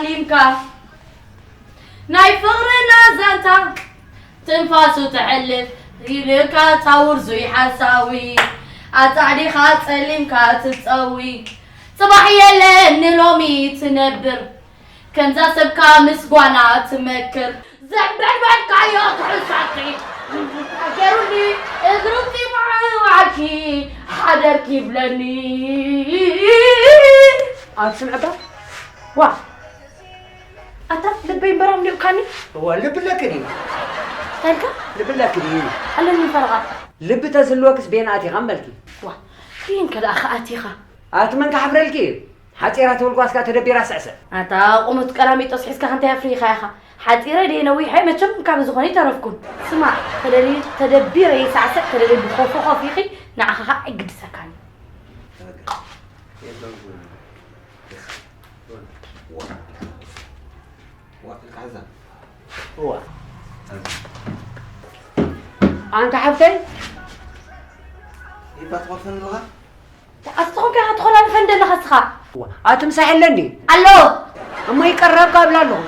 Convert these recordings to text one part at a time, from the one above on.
ሊምካ ናይ ፍቕርና ዛንታ ትንፋሱ ተሕልፍ ኢልካ ታውርዙይ ሓሳዊ ኣጻዕዲኻ ጸሊምካ ትጸዊ ጽባሕ የለን ንሎሚ ትነብር ከምዛ ሰብካ ምስ ጓና ትመክር ዘንበድበድካዮ ትሕሳኺ ገሩኒ እግሩቲ ማዕዋኪ ሓደርኪ ይብለኒ ኣትስምዐባ ዋ ኣታ ልበይ እምበራም ሊኡካኒ እዋ ልቢ ኣለክን እዩ ታይልካ ልቢ ኣለክን እዩ ኣለኒ ፈረቓ ልቢ ተዝህልወክስ ቤን ኣቲኻ እመልኪ ዋ ብይን ከደኣ ከኣቲኻ ኣቲ መን ክሓፍረልኪ እዩ ሓፂራ ትብል ጓስካ ተደቢራ ስዕስዕ ኣታ ቁመቱ ቀላሚጦስ ሒዝካ ከንታይ ኣፍሪኻ ኢኻ ሓፂረ ድየ ነዊሐ መቸም ካብ ዝኾነ ይተረፍኩን ስማዕ ተደሊ ተደቢረ ይሳዕስዕ ተደሊ ብኾፎ ኾፍ ኢኺ ንዓኻ ኸዓ ኣይግድሰካን እዩ ኣንታ ሓፍተይ ይባ ትኸፍተኒ ኣለኻ ኣቲ ትኾንካ ኢኻ ትኾላልፈን ዘለኻ እስኻ ኣቲ ምሳሕ ኣለኒ ኣሎ እሞ ይቀረብካ እብላ ኣለኹ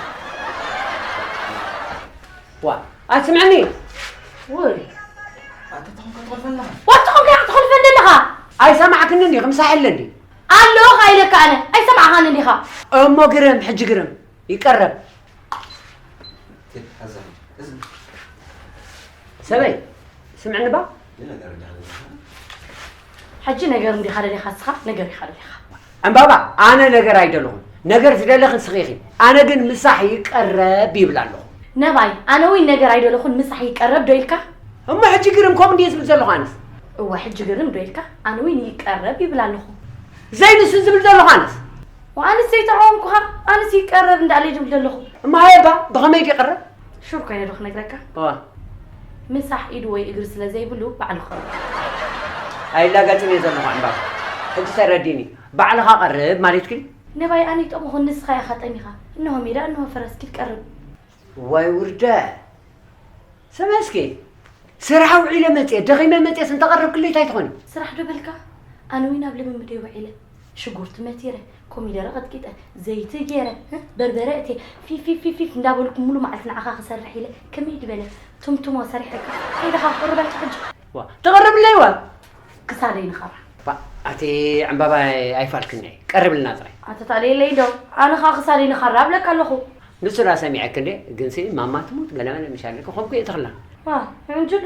ዋ ኣቲ ስምዐኒ ወይ ኣቲ ትኾንካ ኢኻ ትኾልፈን ዘለኻ ኣይሰማዕክንን ዲኺ ምሳሕ ኣለኒ ኣሎ ኻይለካ ኣነ ኣይሰማዕኻንን ዲኻ እሞ ግርም ሕጂ ግርም ይቀረብ ሰበይ ስምዕኒ ባ ሕጂ ነገር እንዲኻ ደሊኻ እስኻ ነገር ኢኻ ደሊኻ ዕምባባ ኣነ ነገር ኣይደለኹን ነገር ዝደለኽን ስኺኺ ኣነ ግን ምሳሕ ይቀረብ ይብል ኣለኹ ነባይ ኣነ እውን ነገር ኣይደለኹን ምሳሕ ይቀረብ ዶ ኢልካ እሞ ሕጂ ግርም ከምኡ እንድየ ዝብል ዘለኹ ኣነስ እወ ሕጂ ግርም ዶ ኢልካ ኣነ እውን ይቀረብ ይብል ኣለኹ ዘይንሱ ዝብል ዘለኹ ኣነስ ኣነስ ዘይተቃወምኩኻ ኣነስ ይቀረብ እንዳለይ ዝብል ዘለኹ እሞ ሃየባ ብኸመይ ድዩ ይቀረብ ሹር ኮይነ ዶ ክነግረካ? እዋ። ምሳሕ ኢዱ ወይ እግሪ ስለ ዘይብሉ ባዕሉ ክቐርብ። ኣይላገጽን እየ ዘለኹ ዕምባባ። ሕጂ ተረዲኒ። ባዕልኻ ቀርብ ማለትኪ? ነባይ ኣነ ይጠሙኹን ንስኻ ኢኻ ጠሚኻ። እንሆ ሜዳ እንሆ ፈረስ ኪድ ቀርብ። ዋይ ውርደ። ስመ እስኪ ስራሕ ውዒለ መፅየ ደኺመ መፅየስ እንተቐረብክለይ እንታይ ትኾኒ? ስራሕ ዶ በልካ? ኣነ ውን ኣብ ልምምደይ ውዒለ። ሽጉርቲ መቲረ፣ ኮሚደረ ቀጥቂጠ፣ ዘይቲ ገይረ፣ በርበረ እትየ ፊፍ ፊፍ ፊፍ እንዳበልኩ ሙሉ መዓልቲ ንዓኻ ክሰርሕ ኢለ ከመይ ድበለ ቱምቱሞ ሰሪሐካ ከይድኻ ቁርበልካ ሕጂ። ዋ ትቕርብለይ ዋ ክሳደይ ንኸራ። ባ ኣቲ ዕምባባ ኣይፋልክኒ ቀርብልና ጥራይ። ኣተታለየለይ ዶ ኣነ ኸዓ ክሳደይ ንኸራ እብለካ ኣለኹ። ንሱ ዳ ሰሚዐክ እንዴ ግንሲ ማማ ትሙት ገለመለ ምሻለክ ኾንኩ እየ ተኽላ። ዋ ሕንጅሉ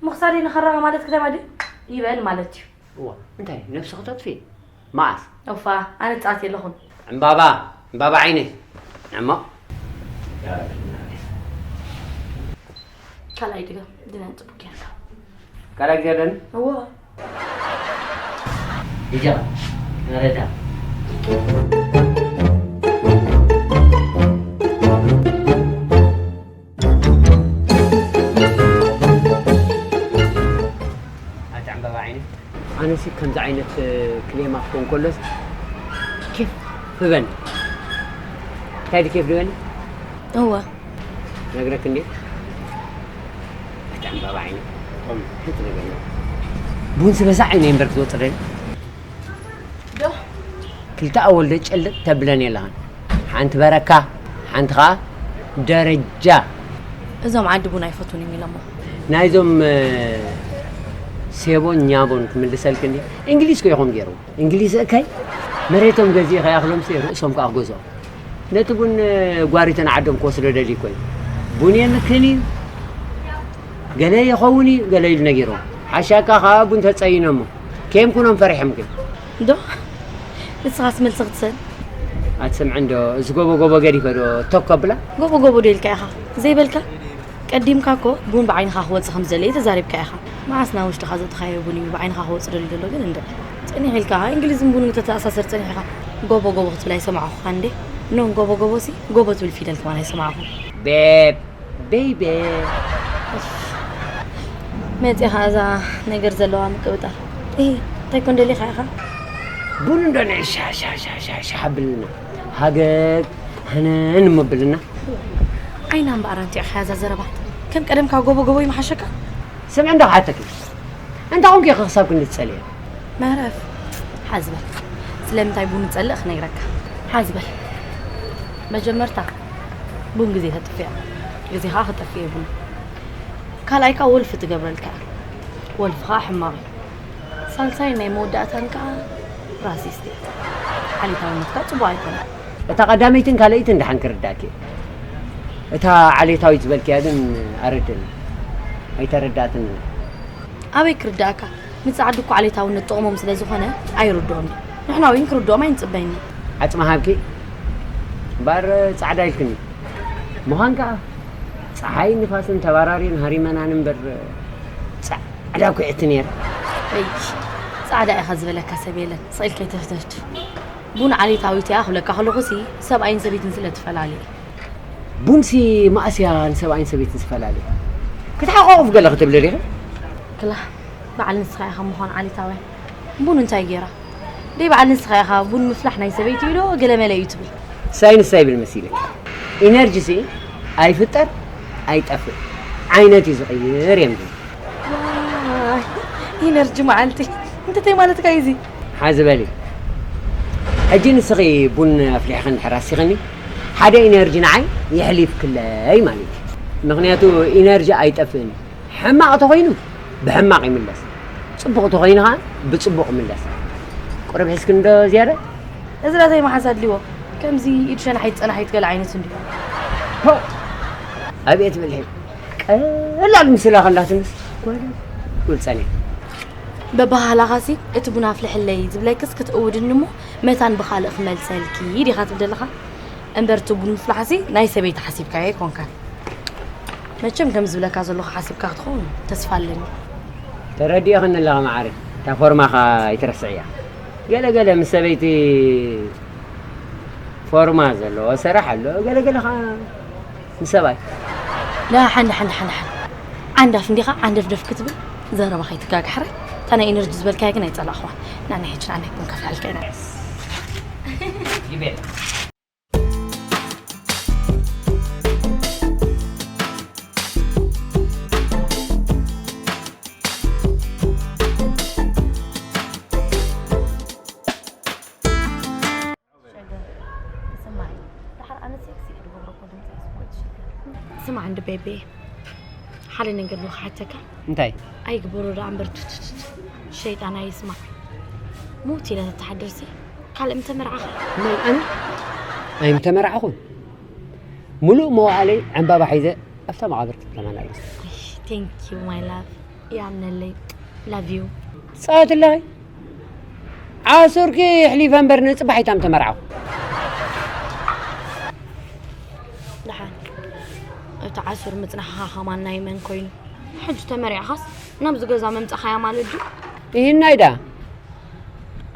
ምኽሳደይ ንኸራ ማለት ክተማ ድዩ ይበል ማለት እዩ። እዋ እንታይ ነብስኺ ተጥፊ መዓስ? ኦፋ ኣነ ጻት የለኹን። ዕምባባ ዕምባባ ዓይነይ እሞ ካልኣይ ድገም ድነን ጽቡቅ ጌርካ። ካልኣይ ግዜ ደን እዎ ዲጃ መረዳ ኣቲ ዕምባባ ዓይነይ ኣነሲ ከምዚ ዓይነት ክሌማ ክኾን ከሎስ ኬፍ ህበኒ እንታይ ድኬፍ ድበኒ እወ ነግረክ እንዴ ኣቲ ዕምባባ ዓይነይ ቆም ሕንቲ ነገር ቡን ዝበዛ ዓይነ እምበር ክትወፅረኒ ዶ ክልተ ኣወልደ ጨልጥ ተብለን የለኻን ሓንቲ በረካ ሓንቲ ኸዓ ደረጃ እዞም ዓዲ ቡን ኣይፈቱን እዮም ኢሎሞ ናይዞም ሴቦን ኛቦን ክምልሰልክ እንዲ እንግሊዝ ኮ ይኾም ገይሩ እንግሊዝ እከይ መሬቶም ገዚእ ከይኣኽሎም ሲ ርእሶም ከዓ ክገዝኦም ነቲ ቡን ጓሪተን ዓዶም ክወስዶ ደልዩ ኮይ ቡን የምክን እዩ ገለ ይኸውን እዩ ገለ ኢሉ ነጊሮም ሓሻካ ከዓ ቡን ተፀይኖሞ ኬም ኩኖም ፈሪሖም ግን ዶ ንስኻስ መልሲ ክትሰን ኣትሰምዕን ዶ እዚ ጎቦ ጎቦ ገዲፈ ዶ ቶክ ኣብላ ጎቦ ጎቦ ዶ ኢልካ ኢኻ ዘይበልካ ቀዲምካ እኮ ቡን ብዓይንኻ ክወፅእ ከም ዝደለየ ተዛሪብካ ኢኻ መዓስ ናብ ውሽጥኻ ዘእተኻዮ ቡን እዩ ብዓይንኻ ክወፅእ ደልዩ ዘሎ ግን እንድዒ ፅኒሕ ኢልካ እንግሊዝን ቡንን ክተተኣሳስር ፀኒሕካ ጎቦ ጎቦ ክትብል ኣይሰማዕኹኻን እንዴ ኖን ጎቦ ጎቦ ሲ ጎቦ ትብል ፊደል ከማን ኣይሰማዕኹን ቤብ ቤይቤ መፂኻ እዛ ነገር ዘለዋ ምቅብጣር እ እንታይ ኮን ደሊኻ ኢኻ ቡን እንዶ ንሻሻሻሻሻ ብልና ሃገግ ሃነን እሞ ብልና ዓይና እምበኣር ኣንቲዕኻያ እዛ ዘረባ ከም ቀደምካ ጎቦ ጎቦ ይመሓሸካ ስምዒ እንዶ ክሓተኪ እንታይ ኮንኪ ክሳብ ክንዲ ትፀልየ መህረፍ ሓዝበል ስለምንታይ ቡን ጸልእ ክነግረካ ሓዝበል መጀመርታ ቡን ግዜ ተጥፍያ፣ ግዜ ኸዓ ክጠፍእ የብሉ። ካልኣይ ከኣ ወልፊ ትገብረልካ፣ ወልፊ ኸዓ ሕማቕ እዩ። ሳልሳይን ናይ መወዳእታን ከኣ ራሲስት እያ። ዓሌታውነት ከኣ ጽቡቕ ኣይኮነን። እታ ቀዳመይትን ካልኣይትን ደሓን ክርዳእኪ እየ። እታ ዓሌታዊት ዝበልክያ ግን ኣረድእኒ፣ ኣይተረዳእትንን። ኣበይ ክርዳእካ? ንጻዓዱ እኮ ዓሌታውነት ጥቕሞም ስለ ዝኾነ ኣይርድኦምን። ንሕና እውን ክርድኦም ኣይንጽበይን ኢና። ዓጽሚ ሃብኪ እምበኣር ጻዕዳ ኢልክኒ። ምዃን ከኣ ጸሓይን ንፋስን ተባራርየን ሃሪመናን እምበር ጻዕዳ እኮ እየ እቲ ነይረ። እይ፣ ጻዕዳ ኢኻ ዝበለካ ሰብ የለን። ስቕ ኢልካ ኣይተፍተፍትፍ። ቡን ዓሌታዊት እያ ክብለካ ከለኹሲ ሰብኣይን ሰበይትን ስለ ትፈላለ እየ። ቡንሲ መኣስ እያ ንሰብኣይን ሰበይትን ዝፈላለ? ክትሓቋቑፍ ገለ ክትብሊ ዲኺ? ክላ፣ በዓል ንስኻ ኢኻ ምዃን ዓሌታውያን። ቡን እንታይ ገይራ? ደይ በዓል ንስኻ ኢኻ ቡን ምፍላሕ ናይ ሰበይቲ እዩ ዶ ገለ መለ እዩ ትብል? ሳይ ንሳይ ይብል መሲልኪ? ኢነርጂሲ ኣይፍጠር ኣይጠፍእ ዓይነት እዩ ዝቕይር እዮም ዝብሉ። ዋይ፣ ኢነርጂ መዓልቲ። እንተተይ ማለትካ እዩ እዚ? ሓዚ በሊ። ሕጂ ንስኺ ቡን ኣፍሊሕኺ እንድሕር ኣሲኽኒ፣ ሓደ ኢነርጂ ንዓይ የሕሊፍክለይ ማለት እዩ። ምኽንያቱ ኢነርጂ ኣይጠፍእን እዩ። ሕማቕ ተኾይኑ ብሕማቕ ይምለስ፣ ጽቡቕ ተኾይኑ ኸኣ ብጽቡቕ ይምለስ። ቁሩብ ሒዝክኒ ዶ ዝያዳ? እዚ ናተይ መሓዝ ኣድልዎ። ከምዚ ኢድ ሸናሒት ጸናሒት ገለ ዓይነት እንድዩ። ሆ! ኣቤት ብልሒ! ቀላል ምስላ ከላትንስ ጓል ቁልጸን እያ። በባህላኻሲ እቲ ቡን ኣፍልሕለይ ዝብለክስ ክትእውድኒ እሞ መታን ብኻልእ ክመልሰልኪ ዲኻ ትብል ዘለኻ? እምበር እቲ ቡን ምፍላሕሲ ናይ ሰበይቲ ሓሲብካዮ ኣይኮንካን። መቸም ከም ዝብለካ ዘለኹ ሓሲብካ ክትኸውን ተስፋ ኣለኒ። ተረዲእኽኒ ኣለኻ መዓረይ። እታ ፎርማኻ ኣይትረስዕያ። ገለ ገለ ምስ ሰበይቲ ፎርማ ዘለዎ ስራሕ ኣሎ፣ ገለ ገለ ኸዓ ንሰብኣይ። ደሓን፣ ደሓን፣ ደሓን፣ ደሓን። ዓንዳፍ እንዲኻ ዓንደፍደፍ ክትብል ዘረባ ከይትጋጋሕረ። እታ ናይ ኢነርጂ ዝበልካያ ግን ኣይጸላእኽዋን። ና፣ ናይ ሕጂ ንዓናይ ቡን ከፍልሓልካ ኢና። ይቤላ። ሸገር፣ ስማዒ፣ ደሓር ኣነ ሴክሲ እየ ዝገብሮ እኮ ድምፂ ስፖርት ሸገር። ስማዕ እንዲ ቤቤ፣ ሓደ ነገር ዶ ክሓተካ? እንታይ? ኣይግበሮ ደኣ እምበር ቱቱቱቱ። ሸይጣን ኣይስማዕ። ሙት ኢለ ተተሓድርሲ፣ ካልእ ምተመርዓኻ? መን ኣነ? ኣይምተመርዓኹን። ሙሉእ መዋእለይ ዕምባባ ሒዘ ኣብታ መቓብር ክትከማን ኣለስ። Thank you my love። ይኣምነለይ። Love you። ትጻወቲ ኣለኺ? ዓሱርኪ ኣሕሊፈ እምበር ንጽባሕ ኣይታም ተመርዓኹ። ደሓን። እቲ ዓሱር ምጽናሕኻ ከማን ናይ መን ኮይኑ? ሕጂ ተመሪዕኻስ ናብዚ ገዛ ምምጻኻያ ማለት ድዩ? ይህናይ ደኣ።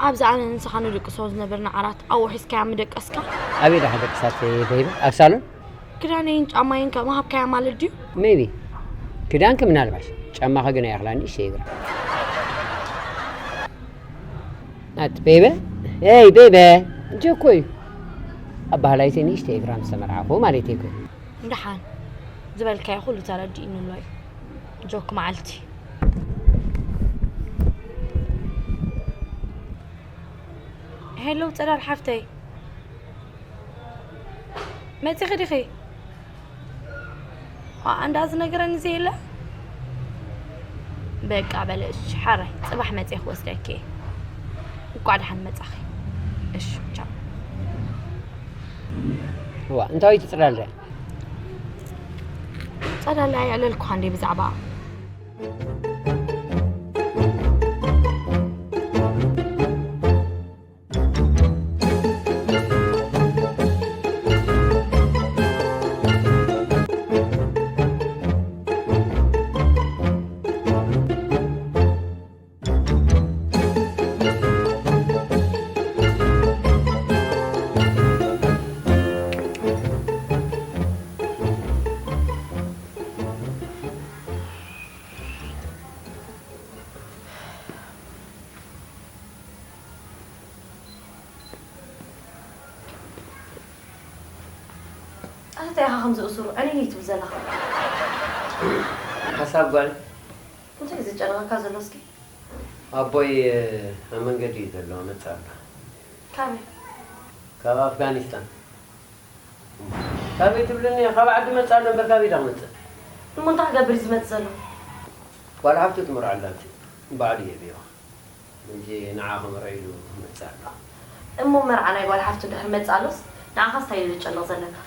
ኣብዚ ኣነ ንስኻ ንድቅሶ ዝነበርና ዓራት ኣብኡ ሒዝካያ ምደቀስካ? ኣበይ ደኣ ክደቅሳት በይበ? ኣብ ሳሎን? ክዳነይን ጫማይን ከ ምሃብካያ ማለት ድዩ? Maybe። ክዳንኪ ምናልባሽ፣ ጫማኺ ግን ኣይኣኽላን ንእሽተይ እግራ። ናት ቤበ፣ ኤይ ቤበ፣ እንጂ እኮ እዩ። ኣባህላይተይ ንእሽተይ እግራ ምስ ተመርዓኹ ማለተይ እኮ እዩ። ደሓን ዝበልካዮ ኩሉ ተረዲእኒ ኣሎ እዩ። ጆክ መዓልቲ። ሄሎ ጸዳል ሓፍተይ፣ መጺኺ ዲኺ? ዋእ፣ እንዳ ዝነገረኒ ዘየለ? በቃ በለ፣ እሺ፣ ሓራይ፣ ጽባሕ መጺኤ ክወስደኪ እየ። እንቋዕ ደሓን መጻኺ። እሺ፣ ቻው። እዋ፣ እንታይ ትጽላለ? ጸላለ ኣየዕለልኩኻን ድየ ብዛዕባኣ? ኣታ እንታይ ኢኻ ከምዚ እሱር ዕንይንይ ትብል ዘለኻ? ሓሳብ ጓል። እንታይ እዩ ዘጨንቐካ ዘሎ እስኪ? ኣቦይ ኣብ መንገዲ እዩ ዘሎ፣ መጽእ ኣሎ። ካበይ? ካብ ኣፍጋኒስታን። ካበይ ትብልኒ? ካብ ዓዲ መጽእ ኣሎ እምበር ካበይ ኢለ ክመጽእ? እሞ እንታይ ክገብር እዩ ዝመጽእ ዘሎ? ጓል ሓፍቱ ትምርዖ ኣላ፣ ባዕሉ የብዮ። ሕጂ ንዓ ክምርዖ ኢሉ መጽእ ኣሎ። እሞ መርዓ ናይ ጓል ሓፍቱ እንድሕር መጽእ ኣሎስ፣ ንዓኻስ እንታይ ኢሉ ዝጨነቕ ዘለካ?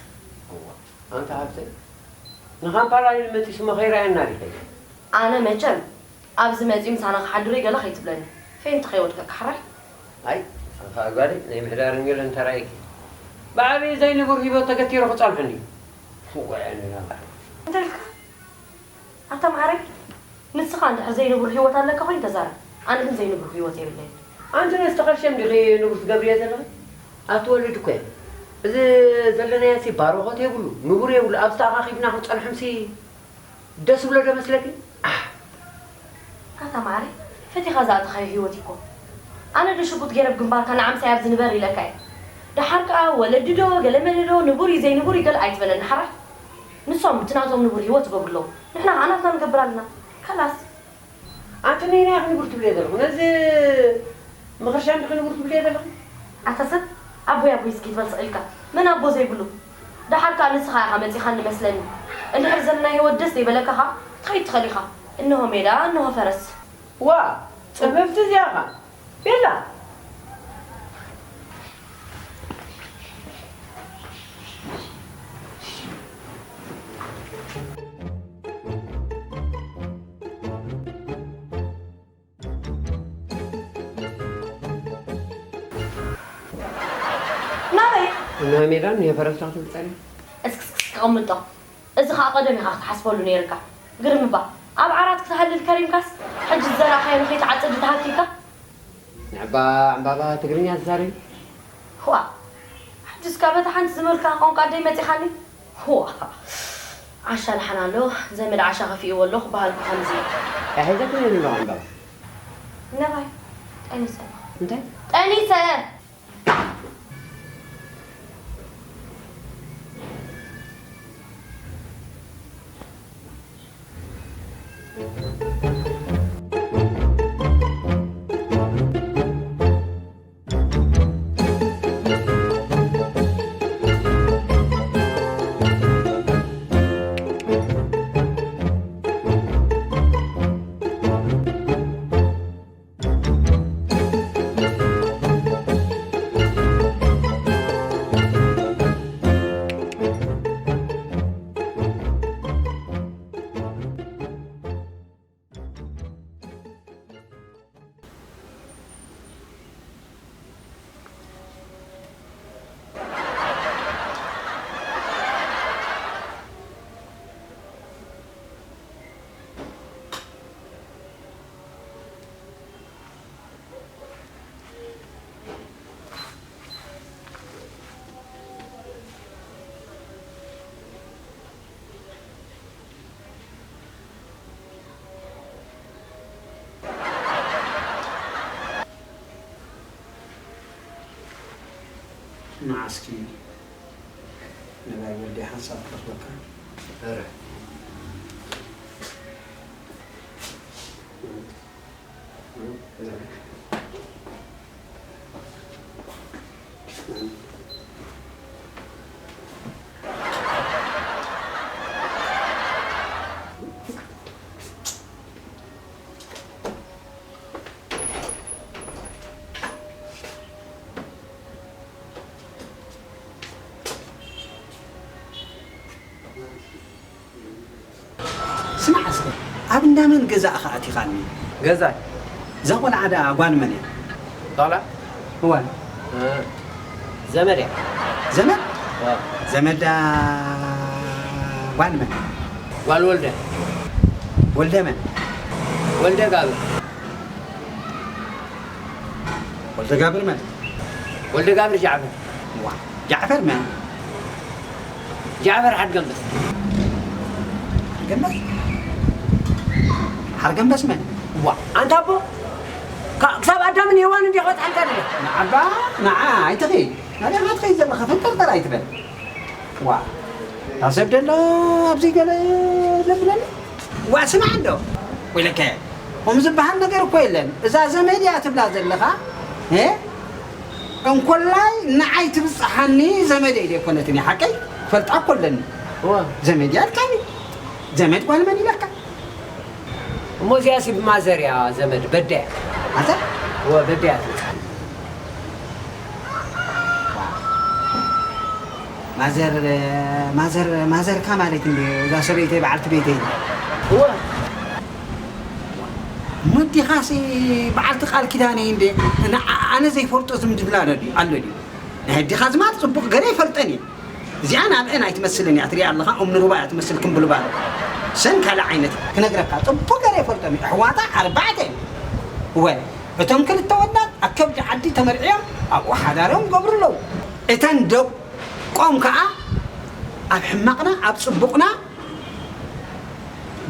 እዋ፣ ኣንታ ሓፍተይ፣ ንካምፓላ ኢሉ መጺእስ እሞ ከይረኣየና ድዩ ከይደ? ኣነ መቸም ኣብዚ መጺኡ ምሳና ክሓድር እዩ ገለ ከይትብለኒ። ፌንት ከይወድቀካ ሕራይ። ኣይ፣ ኣንታ ጓለይ፣ ናይ ምሕዳርን ገለን ተራእይኪ። ብዓብዪ ዘይንቡር ህይወት ተገቲሩ ክጸንሐኒ። ወይ ኣነ ናባሕ። እንታይ ኢልካ? ኣታ መዓረይ፣ ንስኻ እንድሕር ዘይንቡር ህይወት ኣለካ ኮይኑ ተዛረብ። ኣነ ግን ዘይንቡር ህይወት የብለይን። ኣንቲ ነዚ ተኸርሸም ዲኺ ንቡር ትገብርዮ ዘለኺ? ኣቲ ወለዲ እኮ እዮም። እዚ ዘለናዮሲ ባረኾት የብሉ፣ ንቡር የብሉ። ኣብዚ ተኣኻኺብና ክንጸንሖምሲ ደስ ብሎ ዶ መስለኪ? ኣሕ! ኣታ መዓረይ፣ ፈቲኻ ዝኣተኻዮ ህይወት እኮ። ኣነ ዶ ሽጉጥ ገይረ ኣብ ግንባርካ ንዓምሳይ ኣብዚ ንበር ኢለካ እየ። ደሓር ከኣ ወለዲ ዶ፣ ገለመለ ዶ፣ ንቡር እዩ ዘይንቡር እዩ ገለ ኣይትበለኒ ሓራይ። ንሶም እቲ ናቶም ንቡር ህይወት ይገብሩ ኣለዉ። ንሕና ከኣ ናትና ንገብር ኣለና። ከላስ። ኣንቲ ነየናይ ኢኺ ንቡር ትብልዮ ዘለኹ? ነዚ ምኽርሻም ዲኺ ንቡር ትብልዮ ዘለኺ? ኣታ ሰብ፣ ኣቦይ ኣቦይ እስኪ ትበል ስቕ ኢልካ። መን ኣቦ ዘይብሉ? ደሓር ከኣ ንስኻ ኢኻ መጺኻኒ መስለኒ። እንድሕር ዘለና ህይወት ደስ ዘይበለካ ኸኣ ክትኸይድ ትኽእል ኢኻ። እንሆ ሜዳ፣ እንሆ ፈረስ። ዋእ! ጽብብቲ እዚኣ ኸኣ። ቤላ! ናበይ? እንሆ ሜዳ፣ እንሆ ፈረስ ክትብል ጸኒሓ። እስክስክስ፣ ተቐምጦ። እዚ ኸኣ ቀደም ኢኻ ክትሓስበሉ ነይርካ። ግርም እባ፣ ኣብ ዓራት ክትሃልል ከሪምካስ፣ ሕጂ ዝዘራእኻዮ ንኸይትዓጽድ ተሃኪካ? ንዕባ ዕምባባ ትግርኛ ትዛረቢ? ዋእ! ሕጂስ ካብ በታ ሓንቲ ዝበልካ ቋንቋ ኣደይ መጺኻኒ? ዋእ! ዓሻ ደሓን ኣሎ፣ ዘመድ ዓሻ ከፊእዎ ኣሎ ክበሃልኩ ከምዚ። እንታይ ሒዘክኒ ዘለኹ ዕምባባ? ነባይ፣ ጠኒሰ። እንታይ? ጠኒሰ! ንዓ እስኪ ነባይ ወልዴ ሓንሳብ ክረኽበካ። ኧረ። ስማዕ እስከ፣ ኣብ እንዳ መን ገዛ ኢኻ ኣቲኻኒ? ገዛይ። እዛ ቆልዓ ደኣ ጓል መን እያ? ቆልዓ? እወ። እ፣ ዘመድ እያ። ዘመድ? እወ። ዘመድ ደኣ ጓል መን? ጓል ወልደ። ወልደ መን? ወልደ ጋብር። ወልደ ጋብር መን? ወልደ ጋብር ጃዕፈር። ዋ፣ ጃዕፈር መን? ጃዕፈር ሓድገምበስ። ሓድገምበስ? ሓድገምበስ መን? ዋ፣ ኣንታ ኣቦ፣ ካ-፣ ክሳብ ኣዳምን ሄዋንን እንዲኻ ክበጽሓልካ ደለ? ንዓባ፣ ንዓ፣ ኣይትኺድ። ናበይ ኢኻ ትኸይድ ዘለኻ? ፈንጠርጠር ኣይትበል። ዋ፣ እታ ሰብ ደላ ኣብዚ ገለ ዘብለኒ? ዋ፣ ስማዕ እንዶ። ወይለከ፣ ከምኡ ዝበሃል ነገር እኮ የለን። እዛ ዘመድ እያ ትብላ ዘለኻ፣ እ? እንኮላይ ንዓይ ትብጽሓኒ ዘመደይ ደይኮነትን እያ፣ ሓቀይ? ፈልጣ እኮ ኣለኒ። እወ። ዘመድ እያ ኢልካኒ። ዘመድ ጓል መን ኢለካ? እሞ እዚኣሲ ብማዘር እያ ዘመድ፣ በደ እያ። ማዘር? እወ፣ በደ እያ ትመጽኣኒ። ማዘር፣ ማዘር፣ ማዘርካ ማለት እንደ እዛ ሰበይተይ በዓልቲ ቤተይ። እወ። እሞ ኣዴኻሲ በዓልቲ ቃል ኪዳነይ እንደ፣ ንዓ-፣ ኣነ ዘይፈልጦ ዝምድና ኣሎ ድዩ? ኣሎ ድዩ? ናይ ኣዴኻ ኣዝማድ ጽቡቕ ገለ ይፈልጠን እየ። እዚኣ ናብአን ኣይትመስልን እያ፣ ትሪኣ ኣለኻ፣ እምኒ ሩባ እያ ትመስል፣ ክምብልባል። ሰን ካልእ ዓይነት ክነግረካ፣ ጽቡቕ ገለ ይፈልጦም እዩ። ኣሕዋታ ኣርባዕተ እየን። እወ፣ እቶም ክልተ ወዳት ኣብ ከብዲ ዓዲ ተመርዕዮም፣ ኣብኡ ሓዳሮም ይገብሩ ኣለዉ። እተን ደቆም ከኣ ኣብ ሕማቕና፣ ኣብ ጽቡቕና፣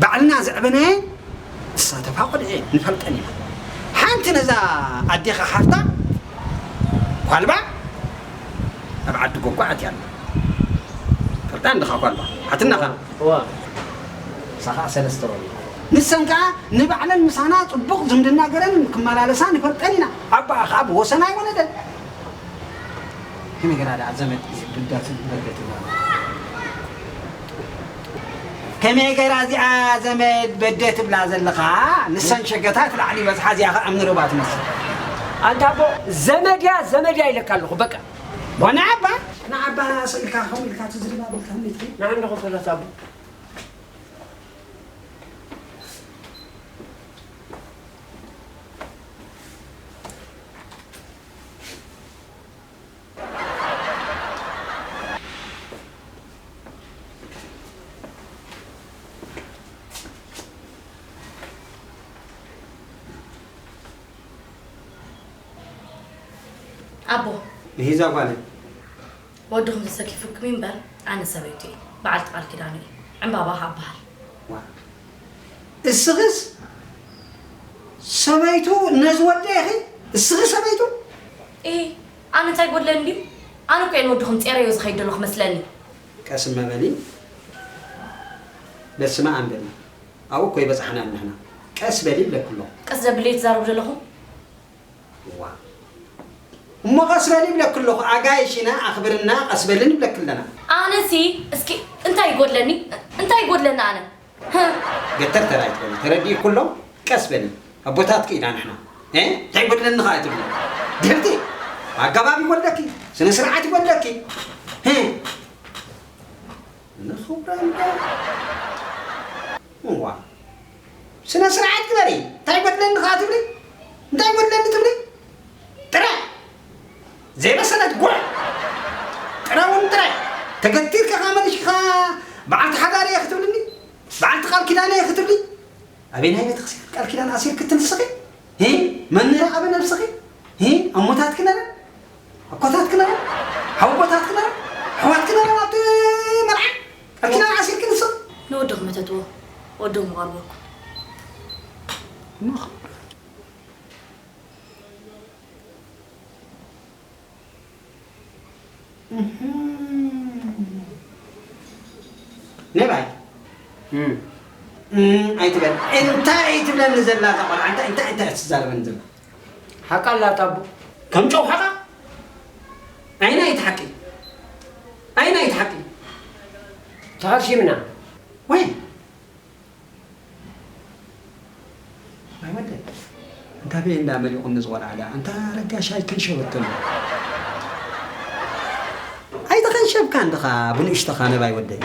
ባዕልና ዘዕበናየን ዝሳተፋ ቆልዑ እየን፣ ንፈልጠን ኢና። ሓንቲ ነዛ ኣዴኻ ሓፍታ ኳልባ ኣብ ዓዲ ጎጓ ኣትያ ኣላ። ፈልጣ እንድኻ ኳልባ? ሓትናኻ? እዋ። ንሳ ኸዓ ሰለስተ ቆልዑ። ንሰን ከኣ ንባዕለን ምሳና ጽቡቕ ዝምድና ገረን ክመላለሳ ንፈልጠን ኢና። ኣባኣ ኸዓ ብወሰን ኣይወለደን። ከመይ ገይራ ደኣ ዘመድ በደ ትብላ? ከመይ ገይራ እዚኣ ዘመድ በደ ትብላ ዘለኻ? ንሰን ሸገታት ላዕሊ በጽሓ፣ እዚኣ ኸኣ እምኒ ሩባ ትመስል። ኣንታ ኣቦ፣ ዘመድ እያ፣ ዘመድ እያ ኢለካ ኣለኹ፣ በቃ። ዋና ኣባ፣ ንዓባ ስእልካ ከምኡ ኢልካ ትዝርባ ብልካ ምትሪ። ንዓንዲ ኮፈላት ኣቦ። ኣቦ። ንሂዛ ጓለይ። ወድኹም ተሰኪፉኩም እምበር፣ ኣነ ሰበይቱ እየ። በዓልቲ ቃል ኪዳኑ እየ። ዕምባባ ኸዓ እበሃል። ዋ። እስኽስ ሰበይቱ ነዚ ወዲ ኢኺ? እስኺ ሰበይቱ? እሂ፣ ኣነ እንታይ ይጎድለኒ ድዩ? ኣነ እኮ እየ ንወድኹም ጼረዮ ዝኸይድ ዘለኹ መስለኒ። ቀስ እመ በሊ። በስመ ኣም በሊ። ኣብኡ እኮ ኣይበጻሕናን ንሕና። ቀስ በሊ ይብለኪ ኣለኹ። ቀስ ዘብል እየ ትዛረቡ ዘለኹም? እዋ። እሞ ቀስ በሊ ይብለኪ ኣለኹ። ኣጋይሽ ኢና፣ ኣኽብርና፣ ቀስ በሊ ንብለኪ ኣለና። ኣነሲ እስኪ እንታይ ይጎድለኒ? እንታይ ይጎድለኒ ኣነ? ገተርተር ኣይትበሊ፣ ተረዲእኩ ኣሎ፣ ቀስ በሊ። ኣቦታትኪ ኢና ንሕና። እ? እንታይ ይጎድለኒ ኸኣ ትብሊ? ድሕርቲ ኣገባብ ይጎድለኪ፣ ስነ ስርዓት ይጎድለኪ። እ? ንኽብራ እንዳ-፣ እዋ። ስነ ስርዓት ግበሪ። እንታይ ይጎድለኒ ኸኣ ትብሊ? እንታይ ይጎድለኒ ትብሊ? ጥረ ዘይበሰለት ጉዕ። ጥረ እውን ጥረ። ተገቲርካ ኸኣ መሊስካ በዓልቲ ሓዳር እየ ክትብልኒ? በዓልቲ ቃል ኪዳን እየ ክትብሊ? ኣበይ ናይ ቤተክርስትያን ቃል ኪዳን ኣሲርኪ ትንስኺ? ሂ? መን ንረኣበ ነብስኺ? ሂ? ኣሞታትኪ ነረ? ኣኮታትኪ ነረ? ሓወቦታትኪ ነረ? ኣሕዋትኪ ነረ ኣብቲ መርዓ? ቃል ኪዳን ኣሲርኪ ንስኺ? ንወድኹም እተትዎ፣ ወድኹም ይቐርበኩም። ንኽ-፣ እህም። ነባይ። እም። እም፣ ኣይትበል። እንታይ ትብለኒ ዘላ እዛ ቆልዓ? እንታይ፣ እንታይ፣ እንታይ ትዛረበኒ ዘላ? ሓቃ ኣላታ ኣቦ። ከም ጨው ሓቃ? ኣይናይ እቲ ሓቂ? ኣይናይ እቲ ሓቂ? ተኸርሺምና። ወይ። ኣይ ወደይ፣ እንታ በይ እንዳ መሊቑኒ ዝቖልዓ ደኣ፣ እንታ ረጋሽ ኣይከንሸበቶን። ኣይተኸንሸብካን ድኻ ብንእሽቶኻ ነባይ ወደይ።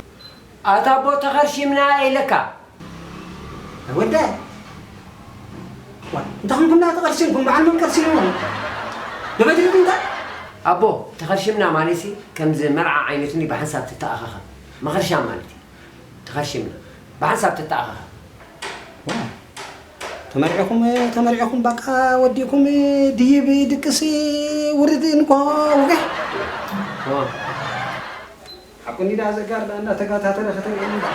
ኣታ ኣቦ ተኸርሺምና ኢለካ። ኣይ ወደይ፣ ዋ፣ እንተ ኹንኩም ደኣ ተኸርሺምኩም፣ በዓል መን ከርሺምዎ? ንበድል እንታ? ኣቦ፣ ተኸርሺምና ማለትሲ ከምዚ መርዓ ዓይነት እንዲ ብሓንሳብ ትተኣኻኸብ። መኸርሻም ማለት እዩ። ተኸርሺምና። ብሓንሳብ ትተኣኻኸብ። ዋው። ተመርዒኹም፣ ተመርዒኹም፣ በቃ ወዲእኩም፣ ድይብ፣ ድቅስ፣ ውርድ፣ እንኳ፣ ውግሕ። ዋው። ሓቁ እንዲ ደኣ ዘጋር ደኣ እንዳተጋታተረ ከተርእየኒ ደኣ።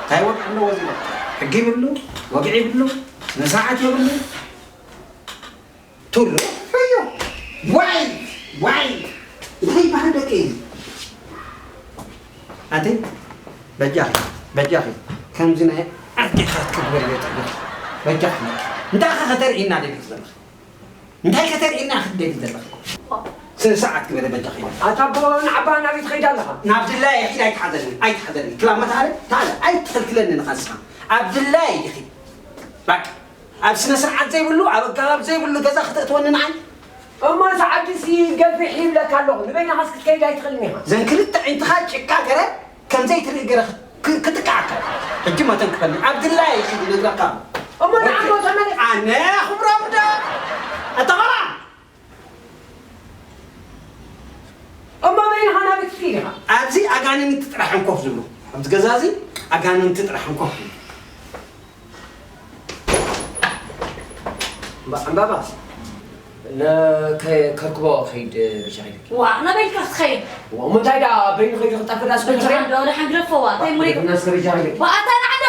እንታይ ወግዒ ኣለዎ እዚ ደኣ? ሕጊ ይብሉ፣ ወግዒ ይብሉ፣ ስነ ስርዓት የብሉ። ቱሉ፣ ወዮ፣ ዋይ፣ ዋይ፣ እንታይ ይበሃል ደቂ? ኣቲ፣ በጃኺ፣ በጃኺ፣ ከምዚ ናይ ኣዴታት ክግበር እየ ትብለኺ። በጃኺ፣ እንታይ ኸ ከተርእይና ደሊኺ ዘለኺ? እንታይ ከተርእይና ክትደሊ ዘለኺ? ስነ ስርዓት ግበረ በጃኺ። ኣታ ኣቦ ንዓባ ናበይ ትኸይድ ኣለኻ? ናብ ድላየ ኺድ ኣይትሓዘኒ፣ ኣይትሓዘኒ። ክላመት ኣለ፣ ታለ፣ ኣይትኸልክለኒ ንኻ ንስኻ። ኣብ ድላየ ኺድ። ባቃ። ኣብ ስነ ስርዓት ዘይብሉ፣ ኣብ ኣገባብ ዘይብሉ ገዛ ክተእትወኒ ንዓይ? እሞ እዚ ዓዲ ሲ ገፊሕ ይብለካ ኣለኹ። ንበይንኻስ ክትከይድ ኣይትኽእልን ኢኻ። ዘን ክልተ ኣዒንትኻ ጭቃ ገረ ከም ዘይትርኢ ገረ ክ-፣ ክጥቅዓካ። ሕጂ መተንክፈኒ። ኣብ ድላየ ኺድ ነግረካ። እሞ ንዓሞ ተመለስ። ኣነ ክብሮም ዶ? ኣታ ኸላ እሞ በይንኻ ናበይ ክትከይድ ኢኻ? ኣብዚ ኣጋንንቲ ጥራሕ እዮም ኮፍ ዝብሉ። ኣብዚ ገዛ እዚ ኣጋንንቲ ጥራሕ እዮም ኮፍ ዝብሉ። እምባ-፣ ዕምባባ፣ ነ-፣ ከ-፣ ከርክቦ ኸይድ ብሻ ኸይድ። ዋ፣ ናበይ ኢልካ ክትኸይድ? ዋ፣ እሞ እንታይ ደኣ በይኑ ኸይዱ ክጠፍእ ደኣ ስለ ወዲ ዝኸይድ? ሓንዶ፣ ወዲ ሓንዶ ግደፎዋ፣ እንታይ ሙሪድ? እና እስከ ብሻ ኸይድ። ዋ፣ ኣታ ንዓዶ!